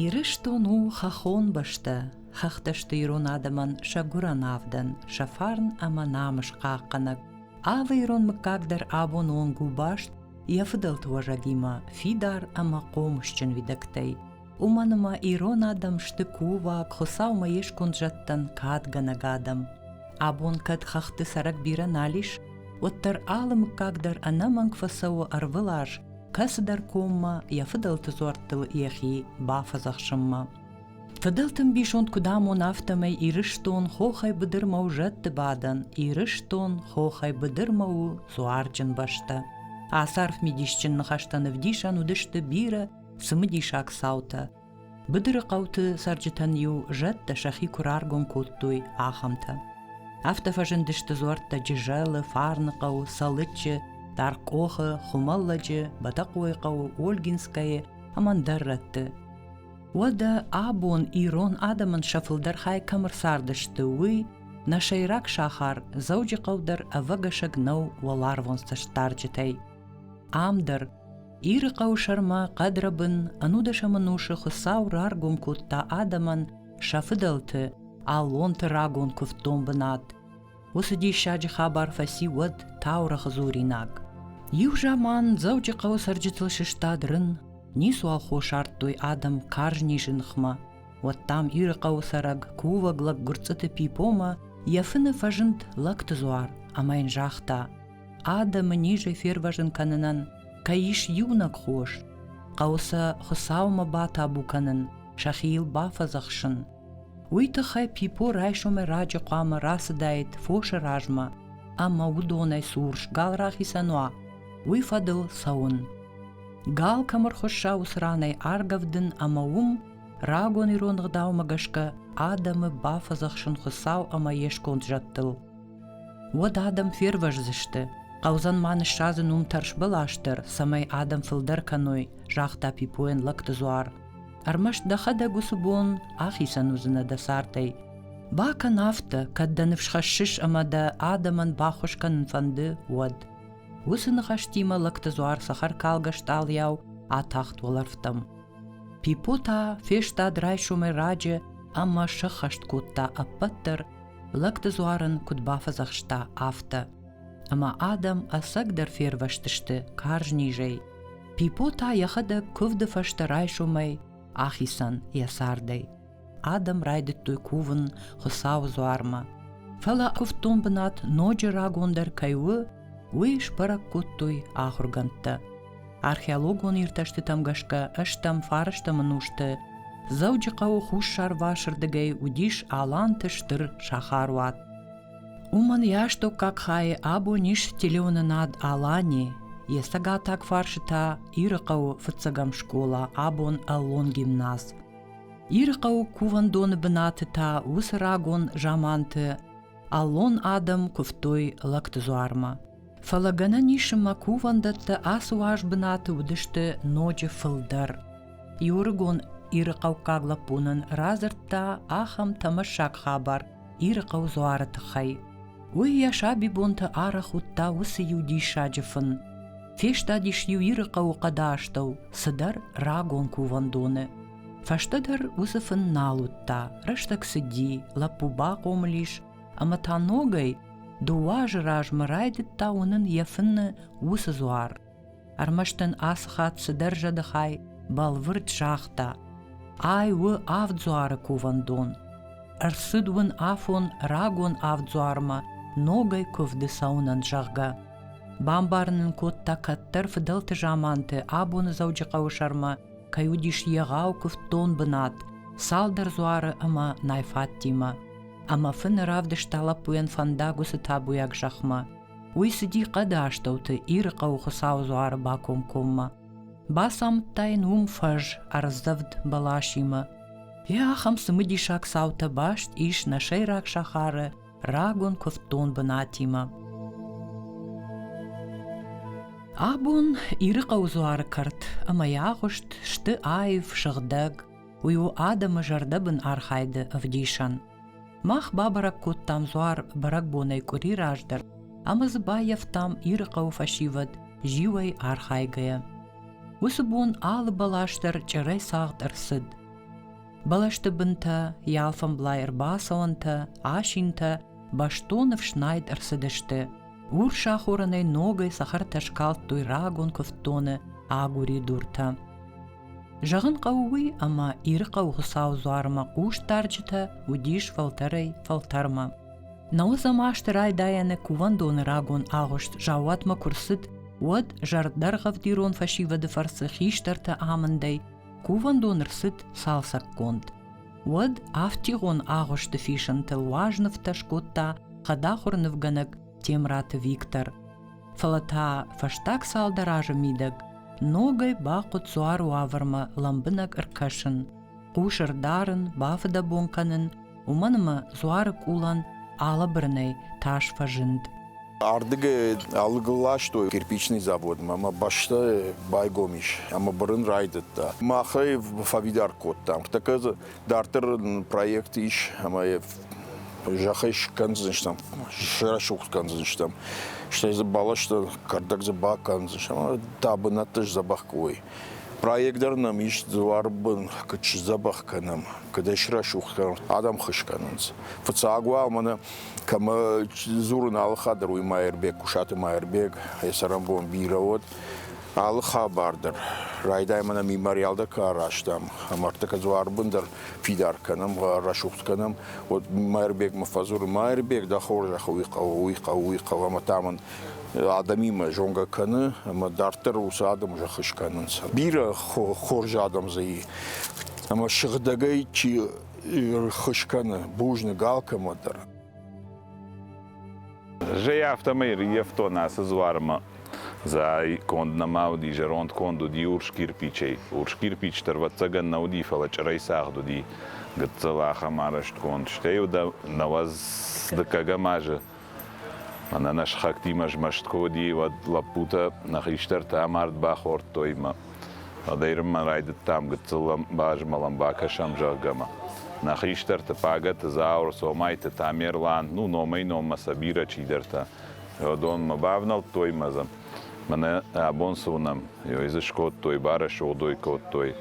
Ирыстон у хӕххон бӕстӕ, хӕхтӕ сты ирон адӕмӕн сӕ гуырӕн авдӕн, сӕ фарн ӕмӕ намыс хъахъхъӕнӕг. Алы ирон мыггаг дӕр абоны онг у баст йӕ фыдӕлты уӕзӕгимӕ фидар ӕмӕ хъомысджын уидӕгтӕй. Уымӕн ӕмӕ ирон адӕм сты кувӕг, Хуыцаумӕ йе сконд зӕдтӕн кадгӕнӕг адӕм. Абон кӕд хӕхты цӕрӕг бирӕ нал ис, уӕддӕр алы мыггаг дӕр ӕнӕмӕнг фӕцӕуы ӕрвылаз кӕцыдӕр коммӕ йӕ фыдӕлты дзуӕрттыл йӕхи бафӕдзӕхсынмӕ. Фыдӕлты ӕмбисонд куыд амоны, афтӕмӕй Ирыстон хохӕй быдырмӕ у зӕдты бадӕн, Ирыстон хохӕй быдырмӕ у дзуарджын бӕстӕ. Ацы арф мидисджын ныхӕстӕн ӕвдисӕн уыдысты бирӕ цымыдисаг цаутӕ. Быдыры хъӕуты цӕрджытӕн-иу зӕдтӕ сӕхи куы раргом кодтой, ахӕмтӕ. Афтӕ фӕзындысты дзуӕрттӕ Джызӕлы, Фарныхъӕуы, Цӕлыччы, Даргъкъохы, Хуымӕллӕджы, Бӕтӕхъойыхъӕуы, Ольгинскӕйы ӕмӕ ӕндӕр рӕтты. Уӕдӕ абон ирон адӕмӕн сӕ фылдӕр хай кӕм ӕрцардысты, уый нӕ сӕйраг сахар Дзӕуджыхъӕу дӕр ӕвӕгӕсӕг нӕу уӕларвон цӕстдарджытӕй. Ам дӕр, Ирыхъӕуы сӕрмӕ хъӕдрӕбын ӕнудӕсӕм ӕнусы Хуыцау раргом кодта адӕмӕн сӕ фыдӕлты, аллонты рагон куывддон бынат. Уыцы диссаджы хабар фӕци уӕд таурӕгъы дзуринаг. Иу заман Дзӕуджыхъӕуы цӕрджытыл сыстад рын, ницуал хос ардтой адӕм карз низы ныхмӕ. Уӕд, дам, Ирыхъӕуы цӕрӕг кувӕг лӕг Гуырцъыты Пипомӕ йӕ фыны фӕзынд лӕгты дзуар ӕмӕ йын загъта: адӕмы низӕй фервӕзын кӕнынӕн кӕй ис иунӕг хос, хъӕуы сӕ Хуыцаумӕ батабу кӕнын, сӕхи йыл бафӕдзӕхсын. Уый тыххӕй Пипо райсомӕй раджы хъуамӕ рацыдаид фосы размӕ ӕмӕ уыдонӕй цы урс гал рахицӕн уа, уый фӕдыл цӕуын. Гал кӕм ӕрхуысса, уыцы ранӕй аргӕвдын ӕмӕ уым, рагон ирон ӕгъдаумӕ гӕсгӕ, адӕмы бафӕдзӕхсын Хуыцау ӕмӕ йе сконд зӕдтыл. Уӕд адӕм фервӕздзысты. Хъӕудзӕн ма ныссадзын уым тӕрсбӕлас дӕр, цӕмӕй адӕм фылдӕр кӕной, загъта Пипойӕн лӕгты дзуар. Ӕрмӕст дӕхӕдӕг уыцы бон ахицӕн уыдзынӕ дӕ цардӕй. Бакӕн афтӕ, кӕд дӕ ныфс хӕссыс ӕмӕ дӕ адӕмӕн баххуыс кӕнын фӕнды, уӕд. Уыцы ныхӕстимӕ лӕгты дзуар цӕхӕркалгӕ стъалыйау атахт уӕлӕрвтӕм. Пипо та фестад райсомӕй раджы ӕмӕ сӕххӕст кодта ӕппӕт дӕр, лӕгты дзуар ын куыд бафӕдзӕхста, афтӕ. Ӕмӕ адӕм ӕцӕгдӕр фервӕзтысты карз низӕй. Пипо та йӕхӕдӕг куывды фӕстӕ райсомӕй ахицӕн йӕ цардӕй. Адӕм райдыдтой кувын Хуыцауы дзуармӕ. Фӕлӕ куывддон бынат ноджы рагондӕр кӕй у, уый сбӕрӕг кодтой ахуыргӕндтӕ. Археологон иртӕстытӕм гӕсгӕ ӕстӕм фарӕстӕм ӕнусты Дзӕуджыхъӕуы хуссарварсырдыгӕй уыдис Аланты стыр сахаруат. Уымӕн йӕ астӕуккаг хайы абон ис телеуынынад Алани, йӕ цӕгатаг фарсы та Ирыхъӕуы фыццӕгӕм скъола, абон Ӕллон гимназ. Ирыхъӕуы кувӕндоны бынаты та уыцы рагон заманты аллон адӕм куывтой лӕгты дзуармӕ. Фӕлӕ гӕнӕн ис ӕмӕ кувӕндӕттӕ ацы уаз бынаты уыдысты ноджы фылдӕр. Иуырыгон ирыхъӕуккаг лӕппу нын радзырдта ахӕм тӕмӕссаг хабар Ирыхъӕу дзуары тыххӕй. Уый йӕ сабибонты арӕх уыдта уыцы иу диссаджы фын. Фестадис-иу Ирыхъӕуы хъӕды астӕу цыдӕр рагон кувӕндоны. Фӕстӕдӕр уыцы фын нал уыдта, рӕстӕг цыди, лӕппу бахъомыл ис ӕмӕ та ногӕй дыууӕ азы размӕ райдыдта уынын йӕ фыны уыцы дзуар. Ӕрмӕст ын ацы хатт цыдӕр зӕды хай бӕлвырд загъта: Ай у Авддзуары кувӕндон. Ӕрцыд уын афон рагон Авддзуармӕ ногӕй куывды цӕуынӕн, зӕгъгӕ. Бамбарын ын кодта кӕддӕр фыдӕлты заманты абоны Дзӕуджыхъӕуы сӕрмӕ кӕй уыдис егъау куывддон бынат цалдӕр дзуары ӕмӕ найфаттимӕ. Ӕмӕ фыны равдыста лӕппуйӕн фӕндаг уыцы табуйаг зӕхмӕ. Уый цыди хъӕды астӕуты Ирыхъӕуы Хуыцауы дзуары бакомкоммӕ. Бацамыдта йын уым фӕз ӕрдзӕвд бӕласимӕ. Йӕ ахӕм цымыдисаг цаутӕ баст ис нӕ сӕйраг сахары рагон куывддон бынатимӕ. Абон Ирыхъӕуы дзуары кӕрт ӕмӕ йӕ агъуыст сты аив, сыгъдӕг, уый у адӕмы зӕрдӕбын архайды ӕвдисӕн. Мах бабӕрӕг кодтам дзуар бӕрӕгбонӕй къуыри раздӕр ӕмӕ дзы баййӕфтам Ирыхъӕуы фӕсивӕд зиуӕй архайгӕйӕ. Уыцы бон алы бӕлас дӕр чъырӕй цагъд ӕрцыд. Бӕлӕсты бынтӕ, йӕ алфӕмблай ӕрбацӕуӕнтӕ, асинтӕ бӕстон ӕфснайд ӕрцыдысты. Урс ахорӕнӕй ногӕй цӕхӕртӕ скалдтой рагон куывддоны агуыридуртӕ. Зӕгъын хъӕуы уый, ӕмӕ Ирыхъӕуы Хуыцауы дзуармӕ хъусдарджытӕ уыдис фӕлтӕрӕй фӕлтӕрмӕ. Нӕуӕдзӕм азты райдайӕны кувӕндоны рагон агъуыст заууатмӕ куы рцыд, уӕд зӕрдӕргъӕвд ирон фӕсивӕды фӕрцы хистӕрты амындӕй кувӕндон ӕрцыд цалцӕггонд. Уӕд афтигъон агъуысты фисынтыл уазнывтӕ скодта хӕдахуыр нывгӕнӕг Темраты Виктор. Фӕлӕ та фӕстаг цалдӕр азы мидӕг ногӕй бахъуыд дзуары уавӕрмӕ лӕмбынӕг ӕркӕсын, хъус ӕрдарын, бафыдӕбон кӕнын, уымӕн ӕмӕ дзуары къулӕн алӕбырынӕй тас фӕзынд. Ардыгӕй ӕлыгыл ластой кирпичный заводмӕ ӕмӕ бӕстӕ байгом ис ӕмӕ бырын райдыдта. Мах ӕй фӕфидар кодтам. Тӕккӕ дарддӕр проект ис ӕмӕ зӕххӕй скӕндзыстӕм, срӕсугъд кӕндзыстӕм, стӕй дзы бӕлӕстӕ, кӕрдӕг дзы бакӕндзыстӕм ӕмӕ та бынӕттӕ сдзӕбӕх кой. Проект дӕр нӕм ис дзуары бын, куыд сдзӕбӕх кӕнӕм, куыд ӕй срӕсугъд кӕнӕм, адӕм хыз кӕнынц. Фыццаг уал мӕнӕ кӕмӕ дзурын алы хатт дӕр, уый Майырбег, Кусаты Майырбег, йӕ цӕрӕнбон бирӕ уӕд. Алы хабар дӕр райдай мӕнӕ мемориал дӕр куы арӕзтам, ӕмӕ ӕртыккӕ дзуары бын дӕр фидар кӕнӕм, рӕсугъд кӕнӕм, уӕд Майырбегмӕ фӕдзуры, Майырбег, дӕ хорзӕх, уый хъӕуы, уый хъӕуы, уый хъӕуы, ӕмӕ та мын адӕмимӕ зонгӕ кӕны ӕмӕ дарддӕр уыцы адӕм зӕхх скӕнынц. Бирӕ хорз адӕм дзы и, ӕмӕ сыгъдӕгӕй чи ххуыс кӕны, бузныг алкӕмӕ дӕр. Зӕй афтӕмӕй ӕрыййӕфтон ацы дзуармӕ. Зӕй конд нӕма уыди, зӕронд конд уыди урс кирпичӕй. Урс кирпич дӕр, ӕвӕццӕгӕн, нӕ уыди, фӕлӕ чъырӕй цагъд уыди гыццыл ахӕм арӕзтгонд. Стӕй уыд 90 дыккӕгӕм азы Мӕнӕ нӕ сыхӕгтимӕ змӕст куы уыди, уӕд лӕппутӕ нӕ хистӕртӕ амард бахордтой мӕ уӕд ӕрынмӕ райдыдтам гыццыл базмӕлӕм, бакӕсӕм, зӕгъгӕ мӕ. Нӕ хистӕрты Пагӕты Зауыр, Цомайты Тамерлан, ну номӕй-номмӕ сӕ бирӕ чидӕртӕ уыдонмӕ бавнӕлдтой мӕ дзы мӕнӕ абон цы уынӕм, ёй дзы скодтой, барӕсугъдой кодтой.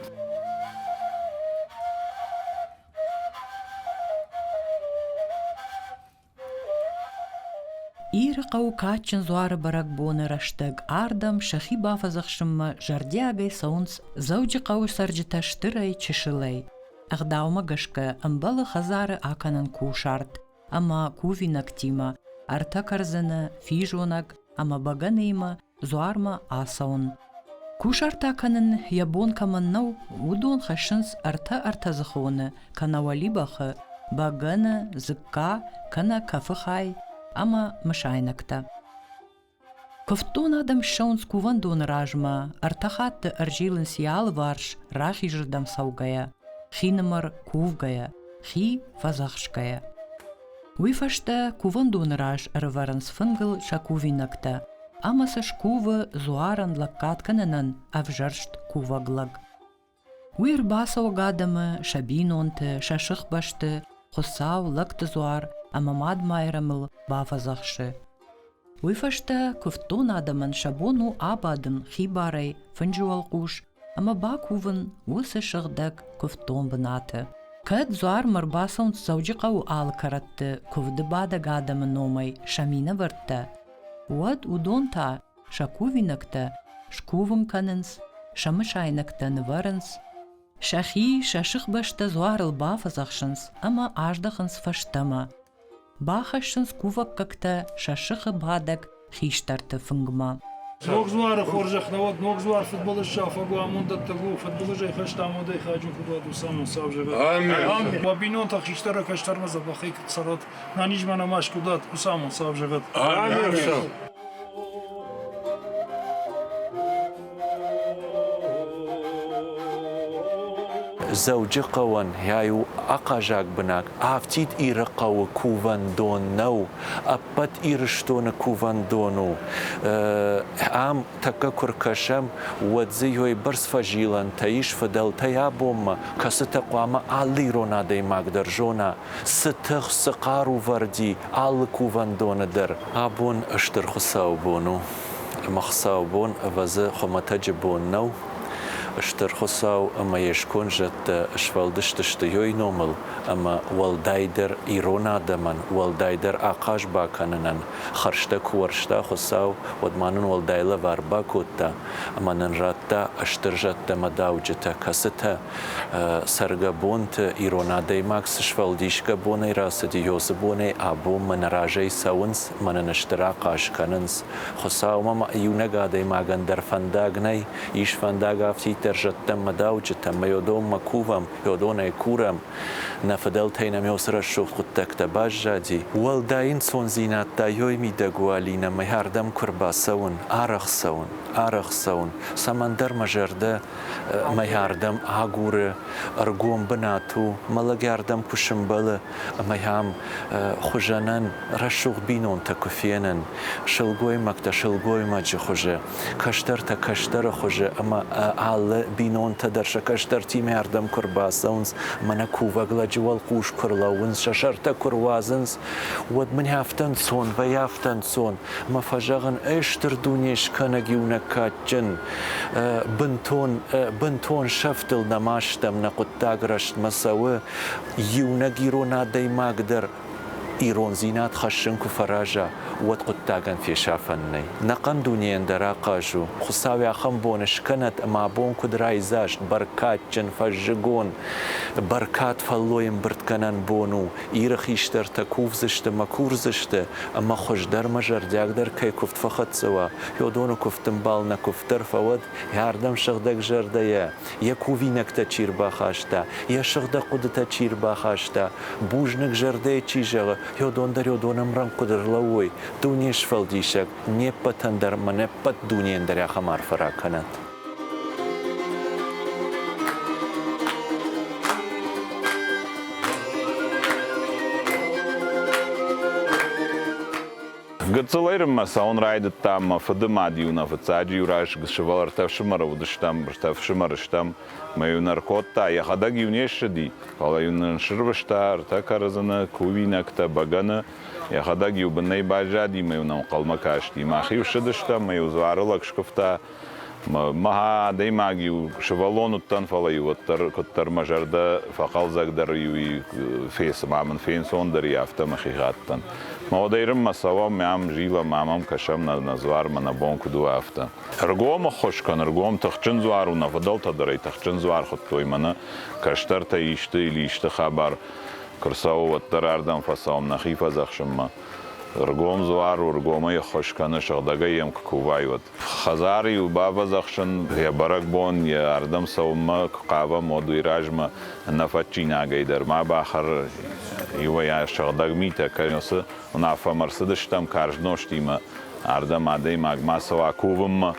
Ирыхъӕуы кадджын дзуары бӕрӕгбоны рӕстӕг ардӕм сӕхи бафӕдзӕхсынмӕ зӕрдиагӕй цӕуынц Дзӕуджыхъӕуы цӕрджытӕ стырӕй-чысылӕй. Ӕгъдаумӕ гӕсгӕ ӕмбӕлы хӕдзары акӕнын кусарт ӕмӕ кувинӕгтимӕ, ӕртӕ кӕрдзыны, физонӕг ӕмӕ бӕгӕныимӕ дзуармӕ ацӕуын. Кусарт акӕнын йӕ бон кӕмӕн нӕу, уыдон хӕссынц ӕртӕ ӕртӕдзыхоны кӕнӕ уӕлибӕхы, бӕгӕны, дзыкка кӕнӕ кӕфы хай ӕмӕ мысайнӕгтӕ. Куывддон адӕм ссӕуынц кувӕндоны размӕ, ӕртӕ хатты ӕрзилынц йӕ алыварс рахизырдӕм цӕугӕйӕ, хинымӕр кувгӕйӕ, хи фӕдзӕхсгӕйӕ. Уый фӕстӕ кувӕндоны раз ӕрӕвӕрынц фынгыл сӕ кувинӕгтӕ ӕмӕ сӕ скувы дзуарӕн лӕггад кӕнынӕн ӕвзӕрст кувӕг лӕг. Уый ӕрбацӕуӕг адӕмы, сӕ бинонты, сӕ сыхбӕсты, Хуыцау, лӕгты дзуар ӕмӕ Мад Майрӕмыл бафӕдзӕхсы. Уый фӕстӕ куывддон адӕмӕн сӕ бон у абадын хибарӕй фынджы уӕлхъус ӕмӕ бакувын уыцы сыгъдӕг куывддон бынаты. Кӕд дзуармӕ ӕрбацӕуынц Дзӕуджыхъӕуы алы кӕрӕтты куывды бадӕг адӕмы номӕй сӕ минӕвӕрттӕ, уӕд уыдон та сӕ кувинӕгтӕ скувын кӕнынц, сӕ мысайнӕгтӕ нывӕрынц, сӕхи сӕ сыхбӕстӕ дзуарыл бафӕдзӕхсынц ӕмӕ аздӕхынц фӕстӕмӕ, бахӕссынц кувӕггӕгтӕ сӕ сыхы бадӕг хистӕрты фынгмӕ. Ног дзуары хорзӕх нӕ уӕд, ног дзуар фыдбылыз сафӕг у, амонддӕттӕг у, фыдбылызӕй хӕст амондӕй хайджын куыд уӕд, уыцы амонд сау зӕгъӕд. Амин. Уӕ бинонтӕ хистӕрӕй кӕстӕрмӕ дзӕбӕхӕй куыд цӕрат, нӕнизмӕ нӕ ма скуыдат, уыцы амонд сау зӕгъӕд. Амин. Дзӕуджыхъӕуӕн йӕ у ахъаззаг бынат афтид Ирыхъӕуы кувӕндон нӕу, ӕппӕт Ирыстоны кувӕндон у. Ам тӕккӕ куы ркӕсӕм, уӕд дзы бӕрц фӕзилӕнтӕ ис фыдӕлтӕй абонмӕ, кӕцытӕ хъуамӕ алы ирон адӕймаг дӕр зона, цы тых, цы хъару вӕрди алы кувӕндоны дӕр. Абон Стыр Хуыцауы бон у, ӕмӕ Хуыцауы бон ӕвӕдзы хуымӕтӕджы бон нӕу. Стыр Хуыцау ӕмӕ йе сконд зӕдтӕ сфӕлдыстысты йой номыл ӕмӕ уӕлдайдӕр ирон адӕмӕн уӕлдайдӕр ахъаз бакӕнынӕн хӕрзтӕ куы уӕрста Хуыцау, уӕд ма нын уӕлдай лӕвар бакодта ӕмӕ нын радта стыр зӕдтӕ ӕмӕ дауджытӕ, кӕцытӕ цӕргӕбонты ирон адӕймаг цы сфӕлдисгӕ бонӕй рацыди, ёцы бонӕй абонмӕ нӕ разӕй цӕуынц, мӕ нын стыр ахъаз кӕнынц. Хуыцаумӕ ма иунӕг адӕймагӕн дӕр фӕндаг нӕй, ис фӕндаг афтиддӕр зӕдтӕм мӕ дауджытӕм, мӕ ёдонмӕ кувӕм, ёдонӕй курӕм. Нӕ фыдӕлтӕй нӕм ёцы рӕсугъд хъуыддӕгтӕ баззади. Уӕлдай ӕнцондзинад та ёй мидӕг у Алинӕ мӕ ардӕм куы рбацӕуын, арӕх цӕуын, арӕх цӕуын, цӕмӕндӕр мӕ зӕрдӕ мӕ ардӕм агуры, ӕргом бынат у, мӕ лӕг ардӕм куы сымбӕлы ӕмӕ ам хуызӕнӕн рӕсугъд бинонтӕ куы фенын, сылгоймӕгтӕ сылгоймаджы хуызы, кӕстӕртӕ кӕстӕры хуызы ӕмӕ алы бинонтӕ дӕр сӕ кӕстӕртимӕ ардӕм куы рбацӕуынц, мӕнӕ кувӕг лӕджы уӕлхъус куы рлӕууынц, сӕ сӕртӕ куы руадзынц, уӕд мын афтӕ ӕнцон вӕййы, афтӕ ӕнцон. Мӕ фӕзӕгъын, ӕй стыр дуне скӕнӕг иунӕг кадджын, бынтон, бынтон сӕфтыл нӕма стӕм, нӕ хъуыддаг рӕстмӕ цӕуы, иунӕг ирон адӕймаг дӕр ирондзинад хӕссын куы фӕраза, уӕд хъуыддагӕн фесафӕн нӕй. Нӕхъӕн дунейӕн дӕр ахъаз у. Хуыцау ахӕм бон скӕнӕд ӕмӕ абон куыд райдзаст, бӕркадджын, фӕззыгон, бӕркад фӕллой ӕмбырдгӕнӕн бон у. Иры хистӕртӕ кувдзысты мӕ курдзысты, ӕмӕ хуыздӕрмӕ зӕрдиагдӕр кӕй куывд фӕхӕццӕ уа, уыдоны куывды мбал нӕ куывд дӕр фӕуӕд, ардӕм сыгъдӕгзӕрдӕйӕ йӕ кувинӕгтӕ чи рбахаста, йӕ сыгъдӕг хъуыдытӕ чи рбахаста, бузныг зӕрдӕйы чи зӕгъы, уыдон дӕр уыдон ӕмрӕнхъ куыд ӕрлӕууой, дуне сфӕлдисӕг не ппӕтӕн дӕр мӕ не ппӕт дунейӕн дӕр ахӕм арфӕ ракӕнӕд. Гыццыл ӕрыммӕ цӕуын райдыдтам, мӕ фыды мад-иу нӕ фыццаджы-иу раз сывӕллӕттӕ ӕфсымӕры уыдыстӕм, ӕртӕ ӕфсымӕры стӕм, мӕ-иу нӕ ӕркодта, йӕхӕдӕг-иу не ссыди, фӕлӕ-иу нын сырвыста ӕртӕ кӕрдзыны, кувинӕгтӕ, бӕгӕны, йӕхӕдӕг-иу бынӕй баззади мӕ-иу нӕм ӕнхъӕлмӕ касти. Мах-иу ссыдыстӕм, мӕ-иу дзуары лӕг скуывта, Мӕ адӕймаг-иу сывӕллон уыдтӕн, фӕлӕ-иу уӕддӕр куыддӕр мӕ зӕрдӕ фӕхъӕлдзӕгдӕр-иу цыма мын фенцондӕр и, афтӕ мӕхи гъӕдтӕн. Мӕ уӕд ӕрынмӕ цӕуӕм, ам зилӕм, ам ӕм кӕсӕм нӕ дзуармӕ, нӕ бон куыд у, афтӕ. Ӕргом ӕххуыс кӕн, ӕргом тыхджын дзуар у, нӕ фыдӕлтӕ дӕр ӕй тыхджын дзуар хуыдтой, мӕнӕ кӕстӕртӕ исты или исты хабар куы рцӕуы, уӕддӕр ардӕм фӕцӕуӕм нӕхи фӕдзӕхсынмӕ. Ӕргом дзуар у, ӕргомӕй ӕххуыс кӕны, сыгъдӕгӕй йӕм куы кувай, уӕд. Хӕдзары-иу бафӕдзӕхсын йӕ бӕрӕгбон, йӕ ардӕм цӕуынмӕ куы хъавӕм, уӕд уый размӕ ӕнӕфӕтджинагӕй дӕр ма бахӕр, иуӕй сыгъдӕг митӕ кӕн. Уыцы уынаффӕмӕ ӕрцыдыстӕм карз нозтимӕ, ардӕм адӕймаг ма цӕуа кувынмӕ.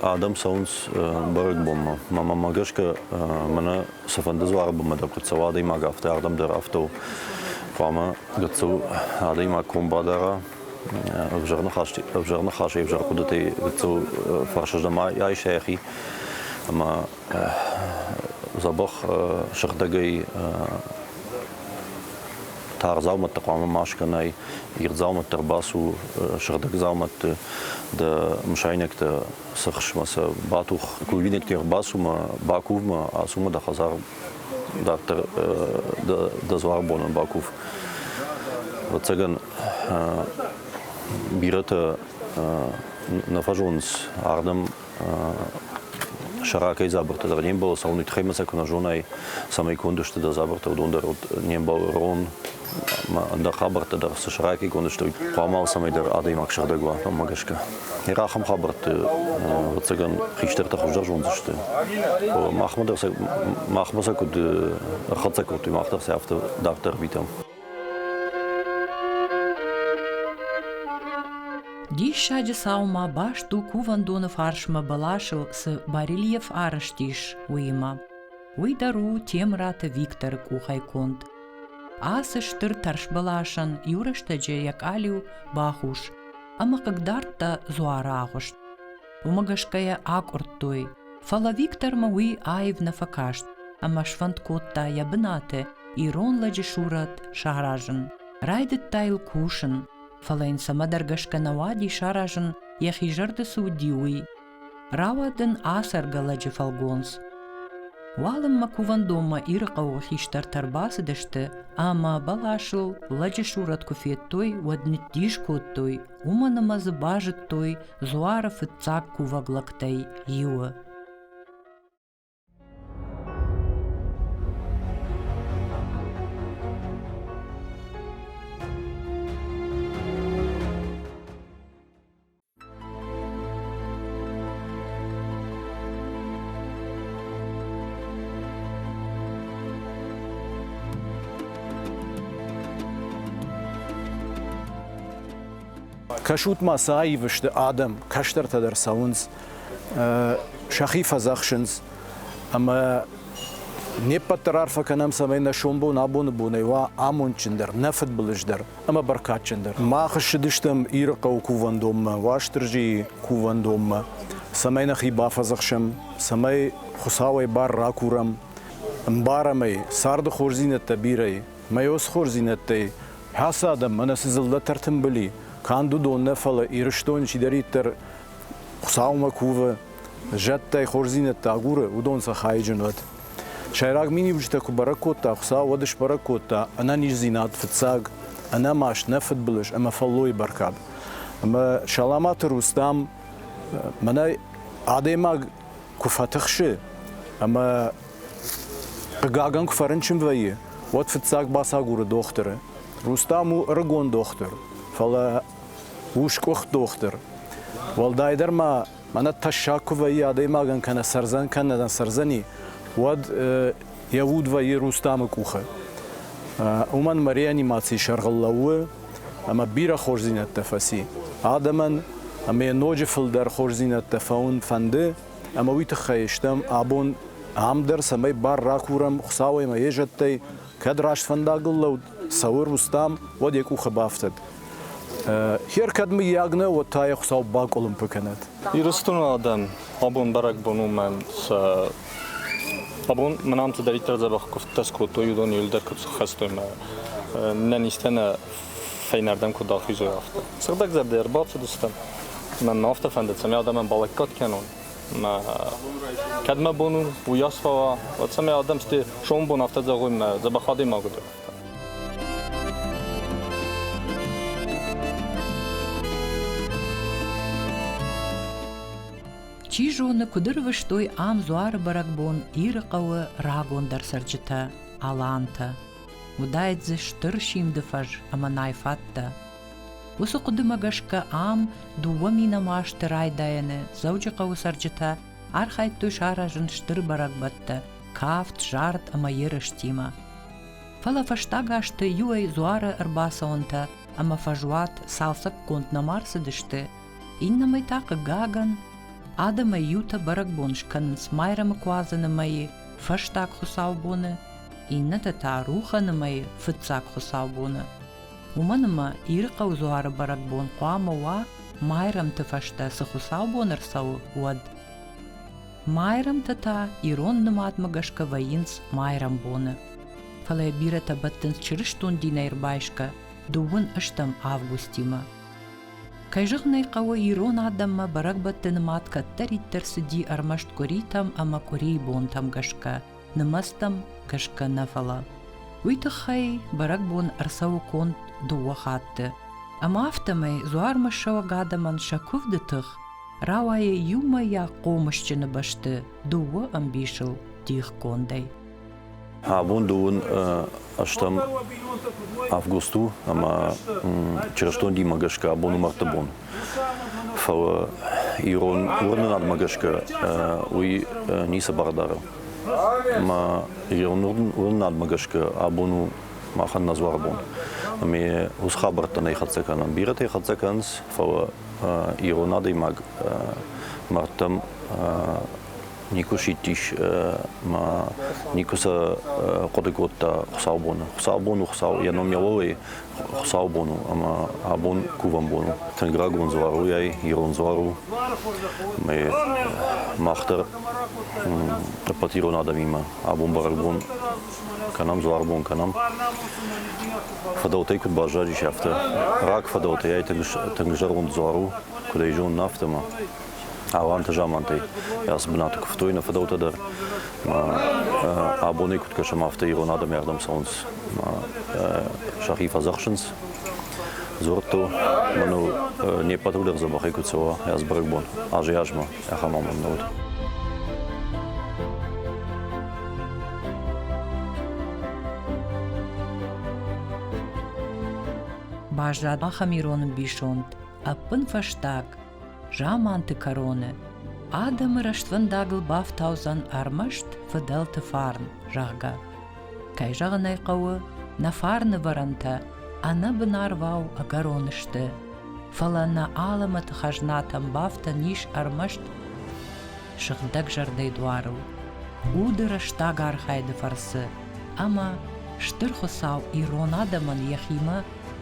Адӕм цӕуынц бӕрӕгбонмӕ. Мӕнмӕ гӕсгӕ, мӕнӕ цыфӕнды дзуары бынмӕ дӕр куыд цӕуа адӕймаг, афтӕ ардӕм дӕр афтӕ у. Хъуамӕ гыццыл адӕймаг ком бадара, ӕвзӕр ныхас, ӕвзӕр ныхасӕй ӕвзӕр хъуыдытӕй гыццыл фӕрсырдӕм айса йӕхи ӕмӕ дзӕбӕх сыгъдӕгӕй тар дзаумӕттӕ хъуамӕ ма скӕнай, ирд дзаумӕттӕ ӕрбацу, сыгъдӕг дзаумӕтты дӕ мысайнӕгтӕ цыхсмӕ сӕ батух, кувинӕгтӕ ӕрбацумӕ, бакувмӕ, ацумӕ дӕ хӕдзар дарддӕр дӕ дзуарбонӕн бакув. Ӕвӕццӕгӕн, бирӕтӕ нӕ фӕзонынц ардӕм сӕракӕй дзабыртӕ дӕр не мбӕлы цӕуын, уый тыххӕй ма сӕ куы нӕ зонай, цӕмӕй конд сты дӕ дзабыртӕ, уыдон дӕр не мбӕлы рон ӕмӕ ӕндӕр хабӕрттӕ дӕр цы сӕракӕй конд сты, хъуамӕ алцӕмӕй дӕр адӕймаг сыгъдӕг уа, уымӕ гӕсгӕ. Ахӕм хабӕртты, ӕвӕццӕгӕн, хистӕртӕ хуыздӕр зондзысты. Махмӕ дӕр сӕ, махмӕ сӕ куыд ӕрхӕццӕ кодтой, мах дӕр сӕ афтӕ дарддӕр ӕрвитӕм. Диссаджы цау ма баст у кувӕндоны фарсмӕ бӕласыл цы барельеф арӕзт ис, уыимӕ. Уый дӕр у Темыраты Викторы къухӕй конд. Ацы стыр тӕрсбӕласӕн иу рӕстӕджы йӕ къалиу бахус ӕмӕ хъыгдардта дзуары агъуыст. Уымӕ гӕсгӕ йӕ акъуырдтой, фӕлӕ Виктормӕ уый аив нӕ фӕкаст ӕмӕ сфӕнд кодта йӕ бынаты ирон лӕджы сурӕт саразын. Райдыдта йыл кусын, фӕлӕ йын цӕмӕдӕр гӕсгӕ нӕ уади саразын, йӕхи зӕрды цы уыди, уый. Рауад ын ацӕргӕ лӕджы фӕлгонц. Уалынмӕ кувӕндонмӕ Ирыхъӕуы хистӕртӕ ӕрбацыдысты ӕмӕ бӕласыл лӕджы сурӕт куы федтой, уӕд ныддис кодтой, уымӕн ӕмӕ дзы базыдтой дзуары фыццаг кувӕг лӕгтӕй иуы. Кӕсут ма, цы аив сты адӕм, кӕстӕртӕ дӕр цӕуынц, сӕхи фӕдзӕхсынц ӕмӕ не ппӕт дӕр арфӕ кӕнӕм, цӕмӕй нӕ сомбон абоны бонӕй уа амондджындӕр, нӕ фыдбылыздӕр ӕмӕ бӕркадджындӕр. Мах ссыдыстӕм Ирыхъӕуы кувӕндонмӕ, Уастырджийы кувӕндонмӕ, цӕмӕй нӕхи бафӕдзӕхсӕм, цӕмӕй Хуыцауӕй бар ракурӕм, ӕмбарӕм ӕй, царды хорздзинӕдтӕ бирӕ и, мӕ хорздзинӕдтӕй ацы адӕм мӕнӕ цы дзыллӕтӕ ӕртымбыл и, канд уыдон нӕ, фӕлӕ Ирыстоны чидӕриддӕр Хуыцаумӕ кувы, зӕдтӕй хорздзинӕдтӕ агуры, уыдон сӕ хайджын уӕд. Сӕйраг миниуджытӕ куы бӕрӕг кодта Хуыцау, уӕд сбӕрӕг кодта ӕнӕниздзинад фыццаг, ӕнӕмаст, нӕ фыдбылыз ӕмӕ фӕллойы бӕркад. Ӕмӕ Саламаты Рустам мӕнӕ адӕймаг куы фӕтыхсы ӕмӕ хъыгагӕн куы фӕрынчын вӕййы, уӕд фыццаг бацагуры дохтыры. Рустам у ӕрыгон дохтыр, фӕлӕ у сгуыхт дохтыр. Уӕлдайдӕр ма мӕнӕ тӕссаг куы вӕййы адӕймагӕн кӕнӕ цӕрдзӕн, кӕнӕ нӕ цӕрдзӕни, уӕд йӕ уд вӕййы Рустамы къухы. Уымӕн мӕ реанимацийы сӕргъыл лӕууы ӕмӕ бирӕ хорздзинӕдтӕ фӕци адӕмӕн ӕмӕ йӕ ноджы фылдӕр хорздзинӕдтӕ фӕуын фӕнды ӕмӕ уый тыххӕй стӕм абон ам дӕр, цӕмӕй бар ракурӕм Хуыцауӕй ӕмӕ йе зӕдтӕй, кӕд раст фӕндагыл лӕуд цӕуы Рустам, уӕд йӕ къухы бафтыд. Хер кӕд мыййаг нӕ, уӕд та йӕ Хуыцау бакъуылымпы кӕнӕд. Ирыстоны адӕм абон бӕрӕгбон у мӕн сӕ абон мын ам цыдӕриддӕр дзӕбӕх куывдтӕ скодтой, уыдон иуылдӕр куыд схӕстой мӕ нӕ низтӕ нӕ фӕйнӕрдӕм куыд ахизой, афтӕ. Сыгъдӕгзӕрдӕ ӕрбацыдыстӕм. Мӕн афтӕ фӕндыд, цӕмӕй адӕмӕн балӕггад кӕнон. Мӕ кӕд мӕ бон у, уыйас фӕуа, уӕд цӕмӕй адӕм сты сомбон афтӕ зӕгъой, мӕ дзӕбӕх адӕймаг уыд. Чи зоны, куыд ӕрвыстой ам дзуары бӕрӕгбон Ирыхъӕуы рагондӕр цӕрджытӕ, алантӕ. Уыдаид дзы стыр симды фӕз ӕмӕ найфаттӕ. Уыцы хъуыдымӕ гӕсгӕ ам 2000 азты райдайӕны Дзӕуджыхъӕуы цӕрджытӕ архайдтой саразын стыр бӕрӕгбӕттӕ, кафт, зард ӕмӕ ерыстимӕ. Фӕлӕ фӕстаг азты иуӕй дзуары ӕрбацӕуӕнтӕ ӕмӕ фӕзуат цалцӕггонд нӕма рцыдысты, иннӕмӕй та, хъыгагӕн, адӕмӕй иутӕ бӕрӕгбон скӕнынц Майрӕмы куадзӕны мӕйы фӕстаг хуыцаубоны, иннӕтӕ та Рухӕны мӕйы фыццаг хуыцаубоны. Уымӕн ӕмӕ Ирыхъӕуы дзуары бӕрӕгбон хъуамӕ уа Майрӕмты фӕстӕ цы хуыцаубон ӕрцӕуы, уӕд. Майрӕмтӕ та ирон нымадмӕ гӕсгӕ вӕййынц майрӕмбоны. Фӕлӕ бирӕтӕ бӕттынц чырыстон динӕй ӕрбайсгӕ дыууын ӕстӕм августимӕ. Кӕй зӕгъын ӕй хъӕуы, ирон адӕммӕ бӕрӕгбӕтты нымад кӕддӕриддӕр цыди ӕрмӕст къуыритӕм ӕмӕ къуырийы бонтӕм гӕсгӕ, нымӕцтӕм гӕсгӕ нӕ фӕлӕ. Уый тыххӕй бӕрӕгбон ӕрцӕуы конд дыууӕ хатты. Ӕмӕ афтӕмӕй дзуармӕ ссӕуӕг адӕмӕн сӕ куывды тых рауайы иумӕйаг хъомысджыны бӕсты дыууӕ ӕмбисыл дихгондӕй. Абон дыууын ӕстӕм август у ӕмӕ чырыстон динмӕ гӕсгӕ абон у мӕрдты бон. Фӕлӕ ирон уырнынадмӕ гӕсгӕ уый ницы бар дары. Ӕмӕ ирон уырнынадмӕ гӕсгӕ абон у махӕн нӕ дзуары бон. Ӕмӕ уыцы хабӕрттӕ нӕ хӕццӕ кӕнӕм. Бирӕтӕ хӕццӕ кӕнынц, фӕлӕ ирон адӕймаг мӕрдтӕм никуы сидтис ӕмӕ никуы сӕ хъуыды кодта хуыцаубоны. Хуыцаубон у Хуыцау, йӕ ном йӕ уӕлӕ хуыцаубон у ӕмӕ абон кувӕн бон у. Тынг рагон дзуар у ай, ирон дзуар у. Ӕмӕ мах дӕр ӕппӕт ирон адӕмимӕ абон бӕрӕгбон. кӕнӕм, дзуарбон кӕнӕм. Фыдӕлтӕй куыд баззадис, афтӕ. Раг фыдӕлтӕй ай тынг зӕронд дзуар у, куыд ӕй зонын, афтӕ ма. Аланты замантӕй ацы бынаты куывтой нӕ фыдӕлтӕ дӕр. Абонӕй куыд кӕсӕм, афтӕ ирон адӕм ардӕм цӕуынц, сӕхи фӕдзӕхсынц. Дзуӕрттыл мӕныл не ппӕтыл дӕр дзӕбӕхӕй куыд цӕуа аз бӕрӕгбон, азӕй-азмӕ ахӕм амонд нӕ уыд. Баззад ахӕм ирон ӕмбисонд, ӕппынфӕстаг, заманты кӕроны адӕмы рӕствӕндагыл бафтаудзӕн ӕрмӕст фыдӕлты фарн, зӕгъгӕ. Кӕй зӕгъын ӕй хъӕуы, нӕ фарны вӕрӕнтӕ ӕнӕбын арвау ӕгӕрон сты, фӕлӕ нӕ алӕмӕты хӕзнатӕм бафтӕн ис ӕрмӕст сыгъдӕг зӕрдӕйы дуарыл, уды рӕстаг архайды фӕрцы ӕмӕ Стыр Хуыцау ирон адӕмӕн йӕхимӕ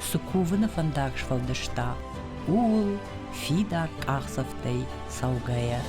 цы кувыны фӕндаг сфӕлдыста, ууыл фидар къахдзӕфтӕй цӕугӕйӕ.